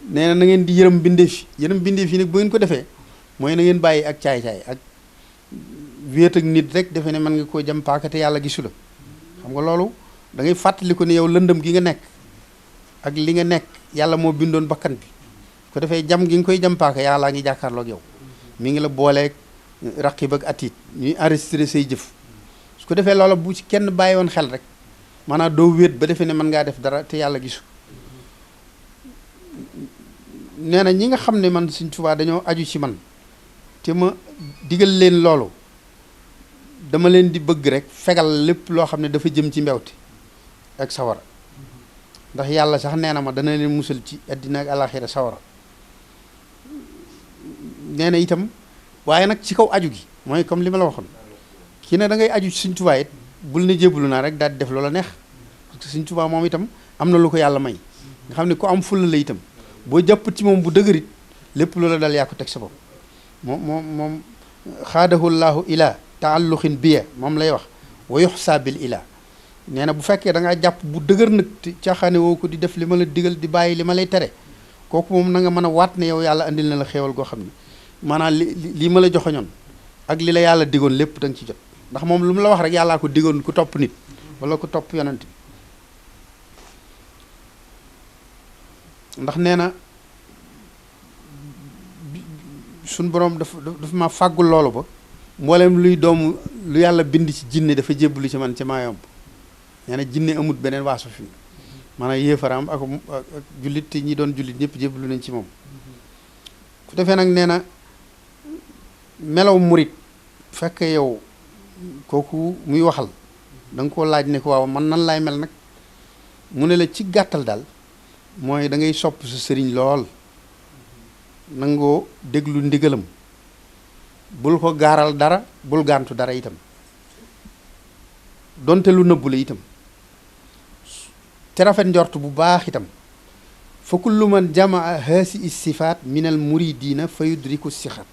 nee na na ngeen di yërëm bindeef yi nag bu ngeen ko defee mooy na ngeen bàyyi ak caay-caay ak wéet ak nit rek defe ne mën nga koo jam paaka te yàlla gisu la xam nga loolu da ngay fàttali ko ne yow lëndëm gi nga nekk ak li nga nekk yàlla moo bindoon bakkan bi ko defee jam gi nga koy jam paaka yàllaa ngi jàkkaarloog yow mi ngi la booleeg raqib ak atiit ñuy enregistré say jëf su ko defee loola bu ci kenn bàyyi woon xel rek maanaam doo wéet ba defee ne mën ngaa def dara te yàlla gisu nee na ñi nga xam ne man Sëñ Tuubaa dañoo aju ci man te ma digal leen loolu dama leen di bëgg rek fegal lépp loo xam ne dafa jëm ci mbewte ak sawara ndax yàlla sax nee na ma dana leen musal ci àddina ak àlaxira sawara nee na itam waaye nag ci kaw aju gi mooy comme li ma la waxoon kii ne da ngay aju ci Sëñ Tuubaa it bul ne jébbalu naa rek daal di def loola neex parce que Sëñ Tuubaa moom itam am na lu ko yàlla may nga xam ne ku am fulla la itam boo jàpp ci moom bu dëgërit lépp loola dal yaa ko teg sa bopp moom xaadahu llaahu ila taalluxin biya moom lay wax wa yuxsa bil ila nee na bu fekkee da ngaa jàpp bu dëgër nag te caaxaane woo ko di def li ma la digal di bàyyi li ma lay tere kooku moom na nga mën a waat ne yow yàlla andil na la xéewal goo xam ne maanaam lii ma la joxoñoon ak li la yàlla digoon lépp da nga ci jot ndax moom lu mu la wax rek yàllaa ko digoon ku topp nit wala ku topp yonent bi ndax nee na suñ boroom dafa ma fàggul loolu ba mboolem luy doomu lu yàlla bind ci jinne dafa jébbalu ci man ci maa yomb nee na jinne amut beneen waaso fi maanaam yéefaraam ak jullit te ñi doon jullit ñëpp jébbalu nañ ci moom ku defee nag nee na melaw murit fekk yow kooku muy waxal da nga koo laaj ne ko waaw man nan laay mel nag mu ne la ci gàttal daal mooy da ngay sopp sa sëriñ lool nangoo déglu ndigalam bul ko gaaral dara bul gàntu dara itam donte lu nëbbu la itam te rafet njort bu baax itam fa kullu man jamaa haasi sifaat minal muridina fa yudriku sixat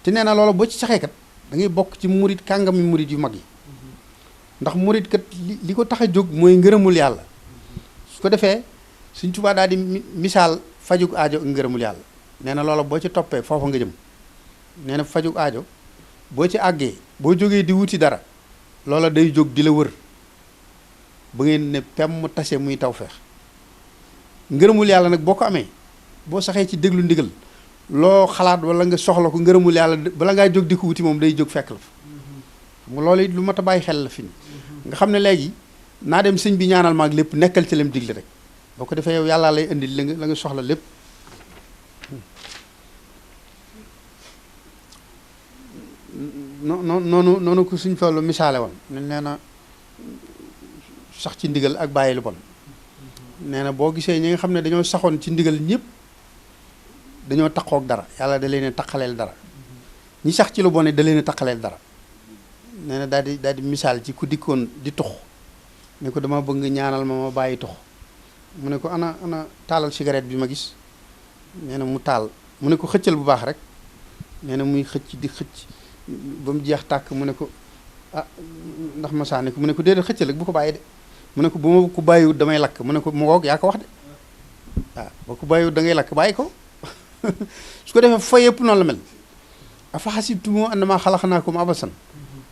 te nee na loolu boo ci saxee kat da ngay bokk ci murid kàngami murid yu mag yi ndax murid kat li ko tax a jóg mooy ngërëmul yàlla su ko defee Sëñ Tuubaa daal di misaal fajug aajo ak ngërëmul yàlla nee na loola boo ci toppee foofa nga jëm nee na fajug aajo boo ci àggee boo jógee di wuti dara loola day jóg di la wër ba ngeen ne pemm tase muy tawfeex ngërëmul yàlla nag boo ko amee boo saxee ci déglu ndigal loo xalaat wala nga soxla ko ngërëmul yàlla bala ngaa jóg di ko wuti moom day jóg fekk la fa mu loolu it lu mat a bàyyi xel la fi nga xam ne léegi naa dem sëñ bi ñaanal maag lépp nekkal ci lem digle rek boo ko defee yow yàllaa lay indil la nga soxla lépp noonu ko suñ Fallu misaale woon nee na sax ci ndigal ak bàyyi lu bon nee na boo gisee ñi nga xam ne dañoo saxoon ci ndigal ñëpp dañoo taqoog dara yàlla da leen a taqaleel dara ñi sax ci lu bon da leen a taqaleel dara nee na daal di misaal ci ku dikkoon di tux ne ko dama bëgg nga ñaanal ma bàyyi tux mu ne ko ana taalal cigarette bi ma gis nee na mu taal mu ne ko xëccal bu baax rek nee na muy xëcc di xëcc ba mu jeex tàkk mu ne ko ndax ma saane ko mu ne ko déedéet xëccal rek bu ko bàyyi de mu ne ko bu ma ko bàyyiwut damay lakk mu ne ko mu ngoog yaa ko wax de waaw boo ko bàyyiwut da ngay lakk bàyyi ko su ko defee fa yëpp noonu la mel afa xasibtumu annama xalaqnaakum abasan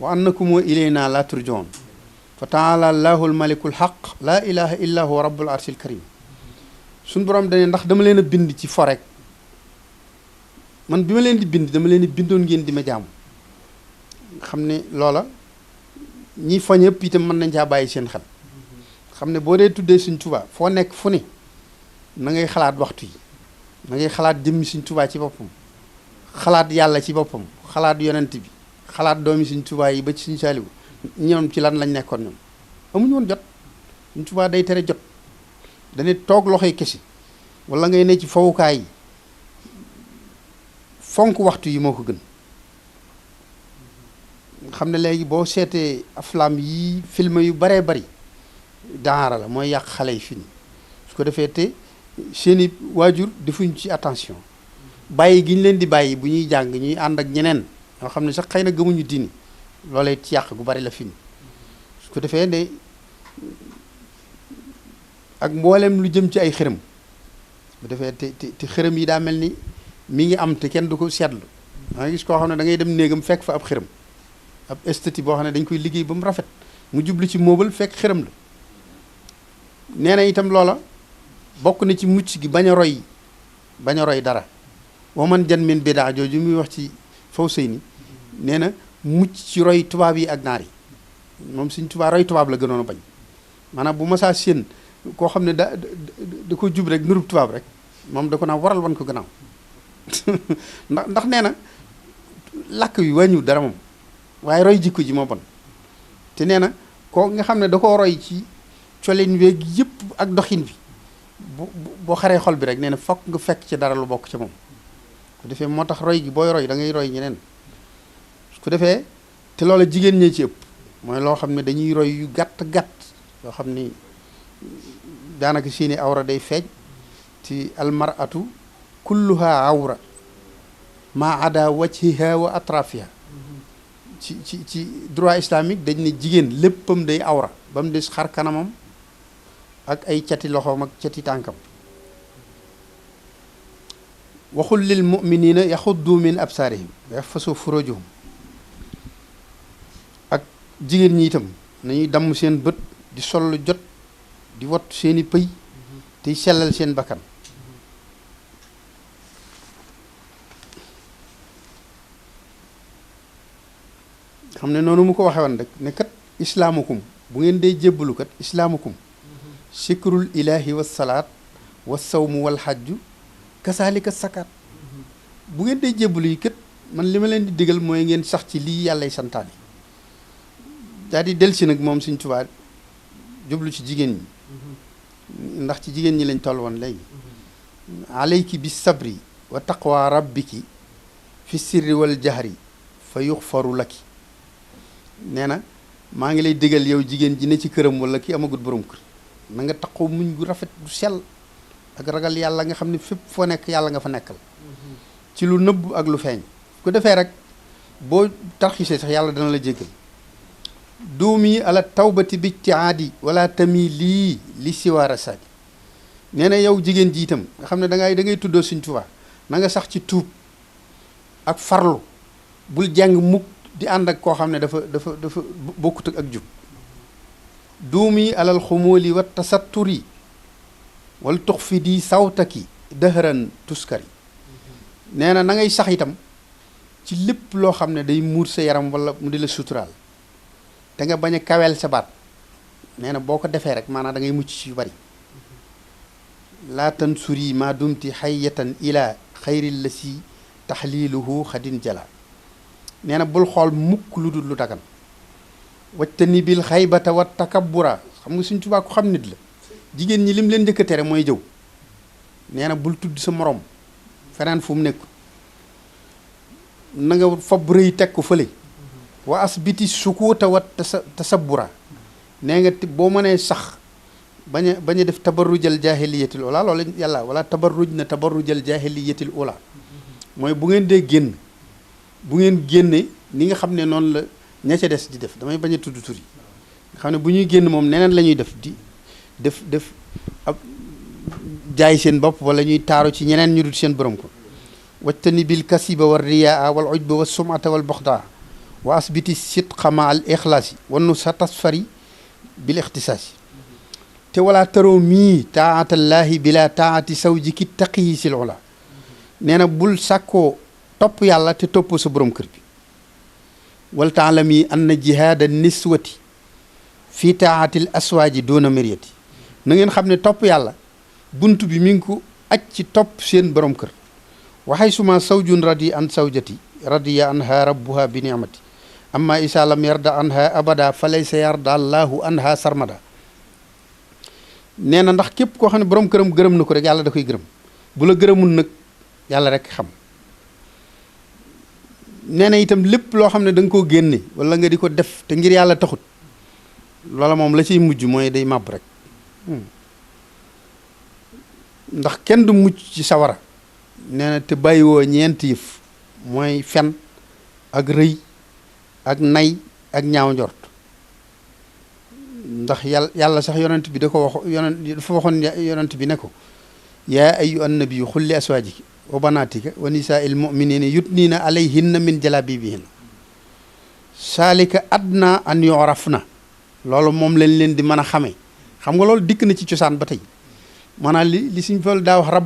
wa annakum ilayna la turjaun fa taala allahul malikul xaq laa ilaha illa huwa rabbul arshil karim suñ borom dane ndax dama leen a bind ci fo rek man bi ma leen di bind dama leen di bindoon ngeen di ma jaamu xam ne loola ñi foñ yëpp itam mën nañ caa bàyyi seen xel xam ne boo dee tuddee Sëñ Tuubaa foo nekk fu ne na ngay xalaat waxtu yi na ngay xalaat jëmmi Sëñ Tuubaa ci boppam xalaat yàlla ci boppam xalaat yonent bi xalaat doomi Sëñ Tuubaa yi ba ci Sëñ Saaliwu ñoom ci lan lañ nekkoon ñoom amuñu woon jot Sëñ Tuubaa day tere jot dane toog loxoy kesi wala ngay ne ci fowukaay yi fonk waxtu yi moo ko gën xam ne léegi boo seetee aflam yi film yu baree bari daara la mooy yàq xale yi fi su ko defee te seeni waajur defuñ ci attention bàyyi gi ñu leen di bàyyi bu ñuy jàng ñuy ànd ak ñeneen ñoo xam ne sax xëy na gëmuñu diini loolee ci yàq gu bari la fi su ko defee ne ak mboolem lu jëm ci ay xërëm bu defee te xërëm yi daa mel ni mi ngi am te kenn du ko seetlu da nga gis koo xam ne da ngay dem néegam fekk fa ab xërëm ab esthétique boo xam ne dañ koy liggéey ba mu rafet mu jublu ci moobal fekk xërëm la nee na itam loola bokk na ci mucc gi bañ a roy dara waman jan min bidaa jooju muy wax ci faw sëy ni nee na mucc ci roy tubaab yi ak naar yi moom suñ tubaab roy tubaab la gënoon a bañ maanaam bu masaa séen koo xam ne da ko jub rek nurub tubaab rek moom da ko naa waral wan ko gannaaw ndax nee na làkk wi wàññiwul dara moom waaye roy jikko ji moo bon te nee na koo nga xam ne da koo roy ci colin weeg yëpp ak doxin bi boo xaree xol bi rek nee na fokk nga fekk ci dara lu bokk ci moom ku defee moo tax roy gi booy roy da ngay roy ñeneen ku defee te loola jigéen ñee ci ëpp mooy loo xam ne dañuy roy yu gàtt yoo xam ni daanaka seeni awra day feeñ ci almaratu kulluha awra ma ada wajhiha wa atrafiha ci droit islamique dañ ne jigéen léppam day awra ba mu des xar kanamam ak ay cati loxoom ak cati tànkam waxul lil muminina yaxuddu min absaarihim yaxfasu furujuhum ak jigéen ñi itam nañuy damm seen bët di sol lu jot di wot seeni pëy tey sellal seen bakkan xam ne noonu mu ko waxee woon rek ne kat islaamukum bu ngeen dee jébbalu kat islaamukum sikrul ilahi wa salaat wa sawmu wal xajju kasaalika sakaat bu ngeen dee jébbalu yi kat man li ma leen di digal mooy ngeen sax ci lii yàllay santaane daal di delsi nag moom Sëñ Tuubaa jublu ci jigéen ñi ndax ci jigéen ñi lañ toll woon léegi alayki bi sabri wa taqwa rabbiki fi sirri wal jahri fa yuxfaru laki nee na maa ngi lay digal yow jigéen ji ne ci këram wala ki amagut borom kër na nga taqoo muñ gu rafet du sell ak ragal yàlla nga xam ne fépp foo nekk yàlla nga fa nekkal ci lu nëbb ak lu feeñ ku defee rek boo tarxisee sax yàlla dana la jéggal duumi ala tawbati bi tiaadi wala tami lii li siwaara saadi nee na yow jigéen ji itam nga xam ne da ngay tuddoo Sëñ Tuubaa na nga sax ci tuub ak farlu bul jàng mukk di ànd ak koo xam ne dafa bokkut ak jub duumi alal xumóoli wa tasatturi wal tux fi di sawtaki dëhëran tuskari nee na ngay sax itam ci lépp loo xam ne day muur sa yaram wala mu di la suturaal te nga bañ a kaweel sa baat nee na boo ko defee rek maanaam da ngay mucc ci yu bari laa tansuri maa dumti xayyatan ila xayril la si taxliluhu xadin jala nee na bul xool mukk lu dul lu dagan wajtani bil xaybata wa takabbura xam nga Sëñ Tuubaa ko xam nit la jigéen ñi lim leen njëkk a tere mooy jëw nee na bul tudd sa morom feneen fu mu nekk na nga fab rëy teg ko fële wa asbiti sukuuta wa tasabbura nee nga boo mënee sax bañ a def tabarrujal jaahiliyatil ula loolu yàlla wala tabarruj na tabarrujal jaahiliyatil ula mooy bu ngeen dee génn bu ngeen génne ni nga xam ne noonu la ña ca des di def damay bañ a tudd tur yi nga xam ne bu ñuy génn moom neneen la ñuy def di def ab jaay seen bopp wala ñuy taaru ci ñeneen ñu dul seen borom ko wajtani bil kasiba wa riyaa wal ujba wa sumata wal boxdaa wa asbiti sidqa ma al ixlaasi wannu sa tasfari bil ixtisaasi te wala taroo mii taatallaahi bila taati sawjiki taqiyi sil ula nee na bul sàkkoo topp yàlla te toppoo sa borom kër bi wal taalami anna jihaada niswati fii taatil aswaaji doona mériyati na ngeen xam ne topp yàlla bunt bi mi ngi ko aj ci topp seen borom kër waxay suma sawjun radi an sawjati radiya anha rabbuha bi ni'mati amma isa lam yarda anha abada fa laysa yarda allahu anha sarmada nee na ndax képp koo xam ne borom këram gërëm na ko rek yàlla da koy gërëm bu la gërëmul nag yàlla rek xam nee na itam lépp loo xam ne da nga koo génne wala nga di ko def te ngir yàlla taxut loola moom la ciy mujj mooy day màbb rek ndax kenn du mucc ci sawara nee na te bàyyiwoo ñeenti yëf mooy fen ak rëy ak nay ak ñaaw njort ndax yàlla sax yonent bi da ko wax dafa waxoon yonent bi ne ko yaa ayyuhan nabiyyu xul li aswaajika wa banaatika wa nisaa'il mu'miniina yudniina alayhinna min jalaabiibihinna saalika adnaa an yu'rafna loolu moom lañ leen di mën a xamee xam nga loolu dikk na ci cosaan ba tey maanaam li suñ fal daa wax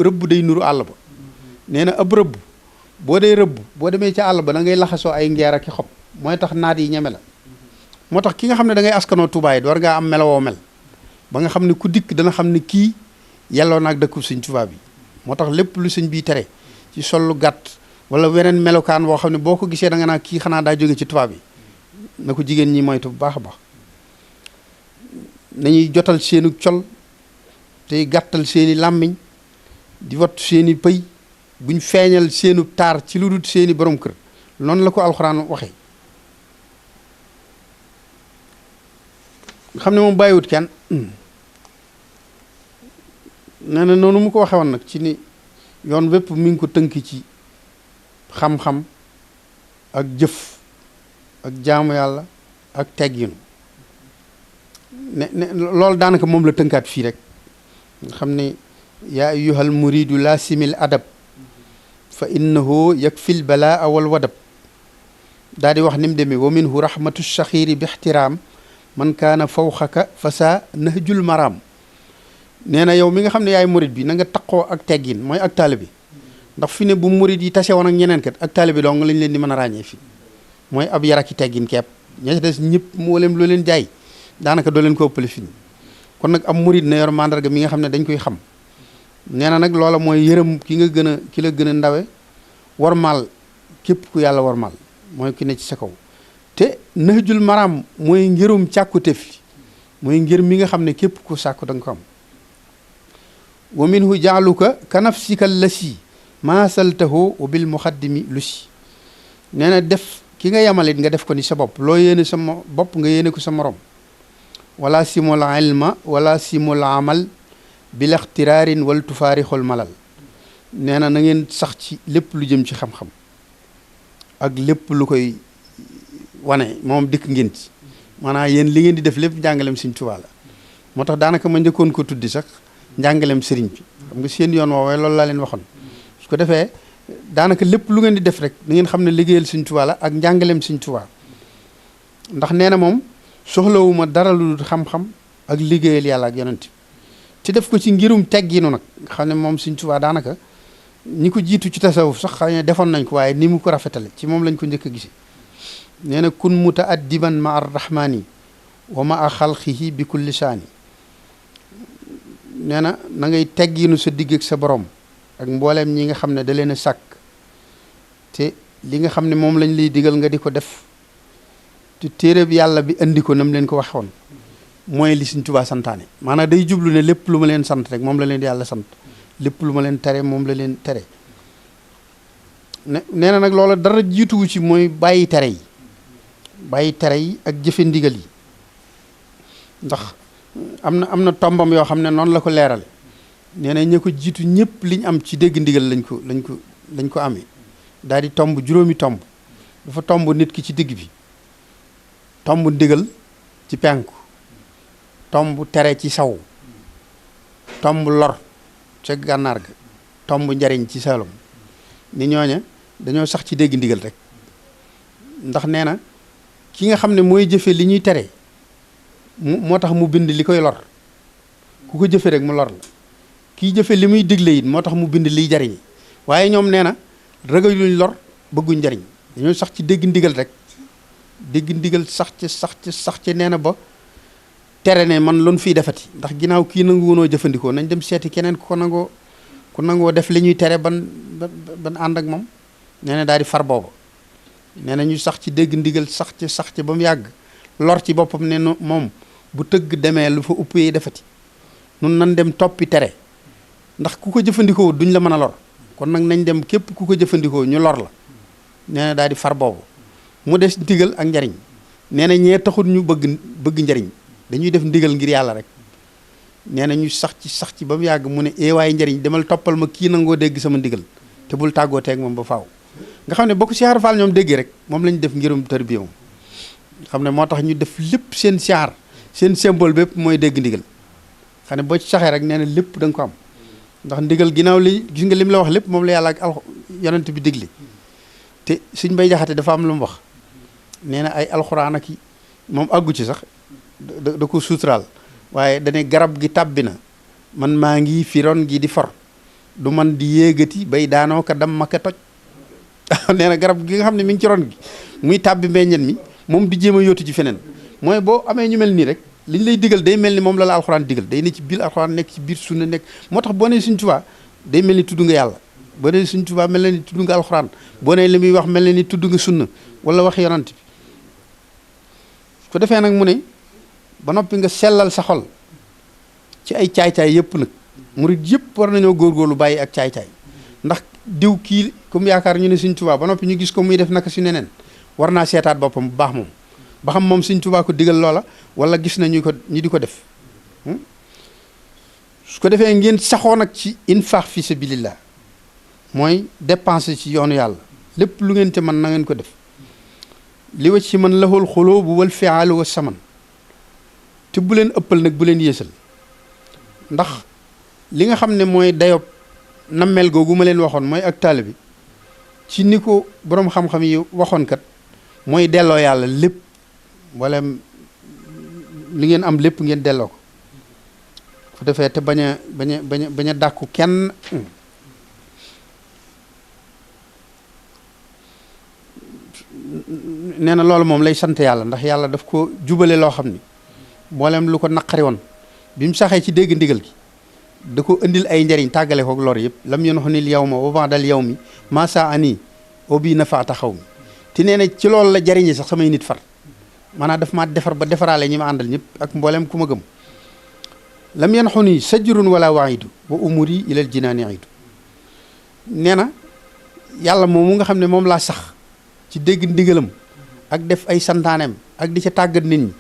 rëbb day nuru àll ba nee na ab rëbb boo dee rëbb boo demee ca àll ba da ngay laxasoo ay ngeer ak i xob mooy tax naat yi ñeme la moo tax ki nga xam ne da ngay askanoo Tuubaa yi war ngaa am melowoo mel ba nga xam ne ku dikk dana xam ne kii yelloo naag dëkku sëñ Tuubaa bi moo tax lépp lu sëñ bii tere ci sollu gàtt wala weneen melokaan boo xam ne boo ko gisee da nga naa kii xanaa daa jóge ci tubaab bi na ko jigéen ñi moytu bu baax a baax nañuy jotal seenu col tey gàttal seeni làmmiñ di wattu seeni pëy buñ feeñal seenu taar ci lu dul seeni borom kër noonu la ko alxuraan waxee xam ne moom bàyyiwut kenn nee na noonu mu ko waxee woon nag ci ni yoon wépp mi ngi ko tënk ci xam-xam ak jëf ak jaamu yàlla ak tegginu ne loolu daanaka moom la tënkaat fii rek nga xam ne yaa ayyuhal muridu la simil adab fa innahu yakfil balaa wal wadab daal di wax ni mu demee wa minhu rahmatu shaxiiri bi ixtiraam man kaana fawxaka fa saa nahjul maraam nee na yow mi nga xam ne yaay murid bi na nga taqoo ak teggin mooy ak taalibe bi ndax fi ne bu murid yi tase woon ak ñeneen kat ak taalibe bi dong lañ leen di mën a ràññee fii mooy ab yaraki teggin kepp ña des ñëpp moo leen loo leen jaay daanaka doo leen ko ëppale fi kon nag am murid na yor mandarga mi nga xam ne dañ koy xam nee na nag loola mooy yërëm ki nga gën a ki la gën a ndawe warmaal képp ku yàlla warmaal mooy ki ne ci sa kaw te nahjul maram mooy ngirum càkkute fi mooy ngir mi nga xam ne képp ku sàkku da nga ko am wa minhu jaaluka ka nafsika lasi maasaltahu wa bil muxaddimi lu si nee na def ki nga yamalit nga def ko ni sa bopp loo yéene sa bopp nga yéene ko sa morom wala simul ilma wala simul amal bil ixtiraarin wal tufaarixul malal nee na na ngeen sax ci lépp lu jëm ci xam-xam ak lépp lu koy wane moom dikk ngeen ci maanaam yéen li ngeen di def lépp njàngalem Sëriñ Tuubaa la moo tax daanaka ma njëkkoon ko tuddi sax njàngalem sëriñ bi xam nga seen yoon woowee loolu laa leen waxoon su ko defee daanaka lépp lu ngeen di def rek da ngeen xam ne liggéeyal Sëriñ Tuubaa la ak njàngalem Sëriñ Tuubaa ndax nee na moom soxlawuma dara lu dul xam-xam ak liggéeyal yàlla ak yonent bi ci def ko ci ngirum tegginu nag nga xam ne moom Sëriñ Tuubaa daanaka ñi ko jiitu ci tasawuf sax xëy na defoon nañ ko waaye ni mu ko rafetale ci moom lañ ko njëkk a gisee nee na kun mutaaddiban ma ar rahmani wa ma a xalqihi bi kulli saani nee na na ngay tegginu sa digg ak sa borom ak mbooleem ñi nga xam ne da leen a sàkk te li nga xam ne moom lañ lay digal nga di ko def te téere bi yàlla bi indi ko nam leen ko waxoon mooy li Sëriñ Tuubaa santaane maanaam day jublu ne lépp lu ma leen sant rek moom la leen yàlla sant lépp lu ma leen tere moom la leen tere nee na nag loola dara jiituwu ci mooy bàyyi tere yi ak jëfe ndigal yi ndax am na tombam yoo xam ne noonu la ko leerale nee na ña ko jiitu ñëpp liñ am ci dégg ndigal lañ ko amee daal di tomb juróomi tomb dafa tomb nit ki ci digg bi tomb ndigal ci penku tomb tere ci saw tomb lor ca gànnaar ga tomb njariñ ci Saalum ni ñooña dañoo sax ci dégg ndigal rek ndax nee na ki nga xam ne mooy jëfe li ñuy tere moo tax mu bind li koy lor ku ko jëfe rek mu lor la kii jëfe li muy digle it moo tax mu bind liy jariñ waaye ñoom nee na ragaluñ lor bëgguñ njariñ dañoo sax ci dégg ndigal rek dégg ndigal sax ci nee na ba tere ne man loon fii defati ndax ginnaaw kii nangu woonoo jëfandikoo nañ dem seeti keneen ku nangoo def li ñuy tere ban ànd ak moom nee na daal di far booba nee na ñu sax ci dégg ndigal sax ci ba mu yàgg lor ci boppam ne moom bu tëgg demee lu fa upp yi defati nun nan dem toppi tere ndax ku ko jëfandikoo duñ la mën a lor kon nag nañ dem képp ku ko jëfandikoo ñu lor la nee na daal di far boobu mu des ndigal ak njariñ nee na ñee taxul ñu bëgg njariñ dañuy def ndigal ngir yàlla rek nee na ñu sax ci ba mu yàgg mu ne waaye njariñ demal toppal ma kii nangoo dégg sama ndigal te bul tàggoo teeg moom ba faaw nga xam ne boo ko siyaar faal ñoom déggee rek moom lañu def ngirum tarbiya moom xam ne moo tax ñu def lépp seen siyaar seen symbole bépp mooy dégg ndigal xam ne boo ci saxee rek nee na lépp da nga ko am ndax ndigal ginnaaw li gis nga lim la wax lépp moom la yàlla ak yonent bi digle te Sëñ Bay Jaxate dafa am lu mu wax nee na ay alxuraan ak moom àggu ci sax da ko suuturaal waaye dane garab gi tàbbi na man maa ngi fi ron gi di for du man di yéegati bay daanoo ka dam ma ka toj nee na garab gi nga xam ne mi ngi ci ron gi muy tàbbi meññet mi moom di jéem a yóotu ci feneen mooy boo amee ñu mel nii rek liñ lay digal day mel ni moom la alxuraan digal day ne ci biir alxuraan nekk ci biir sunna nekk moo tax boo nee Sëñ Tuubaa day mel ni tudd nga yàlla boo nee Sëñ Tuubaa mel na ni tudd nga alxuraan boo nee li muy wax mel na ni tudd nga sunna wala wax yonant bi ko defee nag mu ne ba noppi nga sellal sa xol ci ay caay-caay yëpp nag murit yëpp war nañoo góorgóorlu bàyyi ak caay-caay ndax diw kii comme yaakaar ñu ne Sëñ Tuubaa ba noppi ñu gis ko muy def naka si neneen war naa seetaat boppam bu baax moom ba xam moom Sëñ Tuubaa ko digal loola wala gis na ñu di ko def su ko defee ngeen saxoo nag ci infaq fi sabilillah mooy dépenser ci yoonu yàlla lépp lu ngeen te mën na ngeen ko def li wa ci man lahul xuloobu wal fi'aalu wa saman te bu leen ëppal nag bu leen yéesal ndax li nga xam ne mooy dayob nammeel googu ma leen waxoon mooy ak taalibe bi ci ni ko boroom xam-xam yi waxoon kat mooy delloo yàlla lépp wala li ngeen am lépp ngeen delloo ko fu defee te bañ a dàkku kenn nee na loolu moom lay sant yàlla ndax yàlla daf ko jubale loo xam ni mboolem lu ko naqari woon bi mu saxee ci dégg ndigal gi da ko indil ay njariñ tàggale kook lor yëpp lam yanxunil yawma wa ba'dal yawmi ma saa ani o bii nafaata xaw mi te nee na ci loolu la jariñe sax samay nit far maanaam daf maa defar ba defaraale ñi ma àndal ñëpp ak mboolem ku ma gëm lam yanxuni sajrun wala waidu wa umuri ilal jinaani aidu nee na yàlla moomu nga xam ne moom laa sax ci dégg ndigalam ak def ay santaaneem ak di ca tàggat nit ñi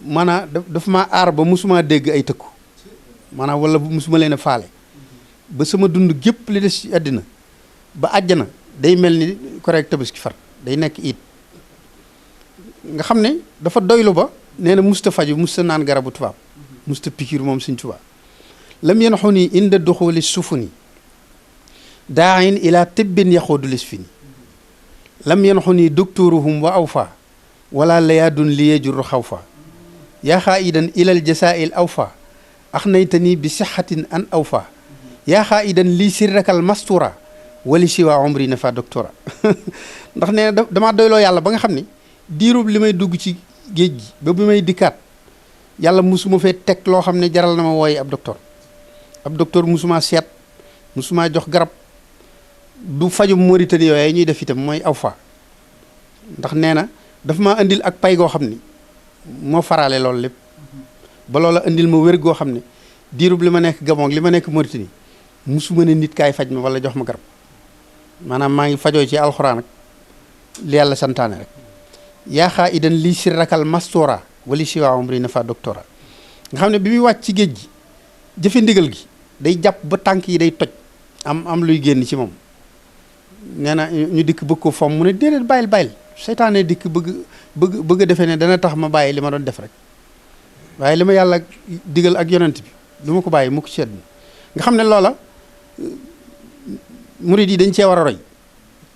maanaam dafa maa aar ba musuma dégg ay tëkku maanaam wala musuma leen a faale ba sama dund gépp li des ci àddina ba àjjana day mel ni correct tabaski far day nekk it nga xam ne dafa doylu ba nee na musta faju musta naan garabu tubaab musta pikiir moom Sëñ Tuubaa lam yanxuni inda duxuli sufuni daain ila tibbin yaxoodu lisfini lam yanxuni doktoruhum wa awfa wala layaadun li yejurru xawfa yaa xaa idan ilal jasaa'il awfa ax naytani bi sixatin an awfa yaa xaa idan lii sirrakal mastura wali siwa umri na fa doctora ndax nee na damaa doyloo yàlla ba nga xam ne diirub li may dugg ci géej gi ba bi may dikkaat yàlla musuma fee teg loo xam ne jaral na ma wooye ab docteur musuma seet musuma jox garab du faju Mauritanie yooyu ñuy def itam mooy awfa ndax nee na dafa maa indil ak pay goo xam ni moo farale loolu lépp ba loola indil ma wér goo xam ne diirub li ma nekk Gabon li ma nekk Mauritanie musuma ne nit kaay faj ma wala jox ma garab maanaam maa ngi fajoo ci alxuraan ak li yàlla santaane rek yaaxaa idan lii sirrakal mastora wali siwa umri na fa doctora nga xam ne bi muy wàcc ci géej gi jëfe ndigal gi day jàpp ba tànk yi day toj am luy génn ci moom nee na ñu dikk bëgg ko fomm mu ne déedéet bàyyil seytaane dikk bëgg a defee ne dana tax ma bàyyi li ma doon def rek waaye li ma yàlla digal ak yonent bi du ma ko bàyyi mukk ci àddina nga xam ne loola murid yi dañ cee war a roy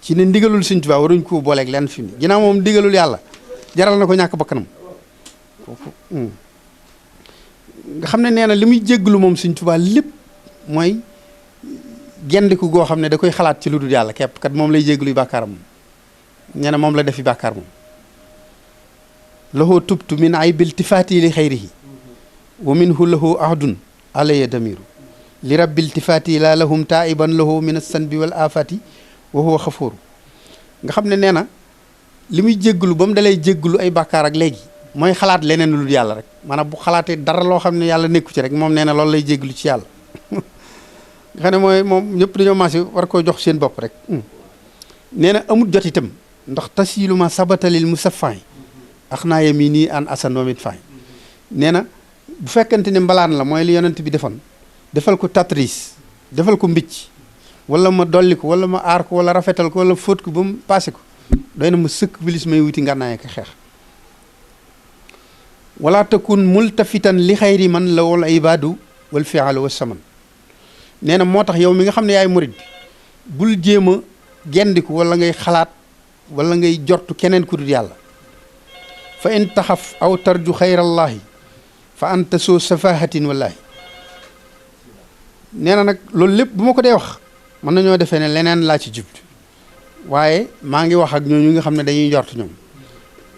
ci ne ndigalul Sëñ Tuubaa waruñ ko booleeg lenn fi mu ne ginnaaw moom ndigalul yàlla jaral na ko ñàkk bakkanam nga xam ne nee na li muy jégglu moom Sëñ Tuubaa lépp mooy gendiku goo xam ne da koy xalaat ci lu dul yàlla képp kat moom lay jégglu yu bàkkaaram moom nee na moom la defi bàkkaar moom lahu tubtu min aybil tifaati li xayrihi wa minhu lahu ahdun alaya damiru li rabbil tifaati la lahum taiban lahu min as-sanbi wal afati wa huwa xafooru nga xam ne nee na li muy jégglu ba mu dalay jégglu ay bàkkaar ak léegi mooy xalaat leneen lu dul yàlla rek maanaam bu xalaatee dara loo xam ne yàlla nekku ci rek moom nee na loolu lay jégglu ci yàlla nga xam ne mooy moom ñëpp dañoo maase war koo jox seen bopp rek nee na amul jot itam ndax tasilu ma sabatalil musaffay ax naa yemi nii an asan wamit fay nee na bu fekkante ne mbalaan la mooy li yonent bi defoon defal ko tatris defal ko mbicc wala ma dolli ko wala ma aar ko wala rafetal ko wala fóot ko ba mu passé ko doy na ma sëkk bilis may wuti ngànnaay ak xeex wala takun multafitan li xayri man la wal ibadu wal fialu wa saman nee na moo tax yow mi nga xam ne yaay murid bi bul jéem a gendiku wala ngay xalaat wala ngay jortu keneen ku dul yàlla fa in taxaf aw tarju xayrallaahi fa anta soo safahatin wallaahi nee na nag loolu lépp bu ma ko dee wax mën nañoo defee ne leneen laa ci jublu waaye maa ngi wax ak ñooñu nga xam ne dañuy njort ñoom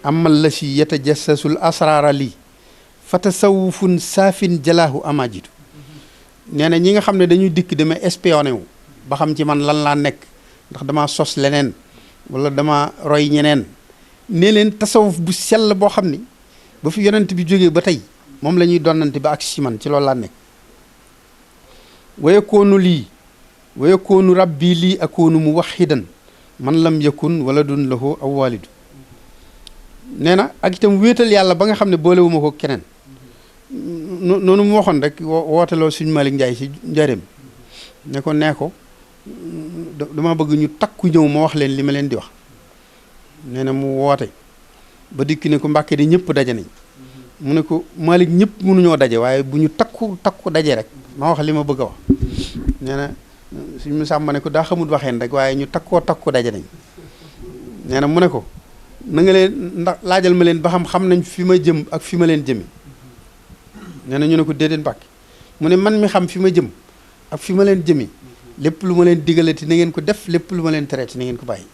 amal la si yatajassasul asraara lii fa tasawufun saafin jalaahu amajidu nee na ñi nga xam ne dañuy dikk dama espionné wu ba xam ci man lan laa nekk ndax dama sos leneen wala dama roy ñeneen ne leen tasawuf bu sell boo xam ni ba fi yonent bi jógee ba tey moom la ñuy donnante ba ak si man ci loolu laa nekk wayakoonu lii wayakoonu rabbi lii akoonu muwaxidan man lam yakun waladun lahu aw walidu nee na ak itam wéetal yàlla ba nga xam ne boolewuma ko keneen noonu mu waxoon rek wooteloo suñ Malick Ndiaye si njëriñ ne ko dama bëgg ñu takku ñëw ma wax leen li ma leen di wax nee na mu woote ba dikk ne ko Mbàkke di ñëpp daje nañ mu ne ko Malick ñëpp mënuñoo daje waaye bu ñu takku daje rek ma wax li ma bëgg a wax nee na suñ mu sàmm ne ko daa xamul waxeen rek waaye ñu takku daje nañ nee na mu ne ko na nga leen ndax laajal ma leen ba xam nañ fi ma jëm ak fi ma leen jëme nee na ñu ne ko déedéet Mbàkke mu ne man mi xam fi ma jëm ak fi ma leen jëme lépp lu ma leen digalati na ngeen ko def lépp lu ma leen tereeti na ngeen ko bàyyi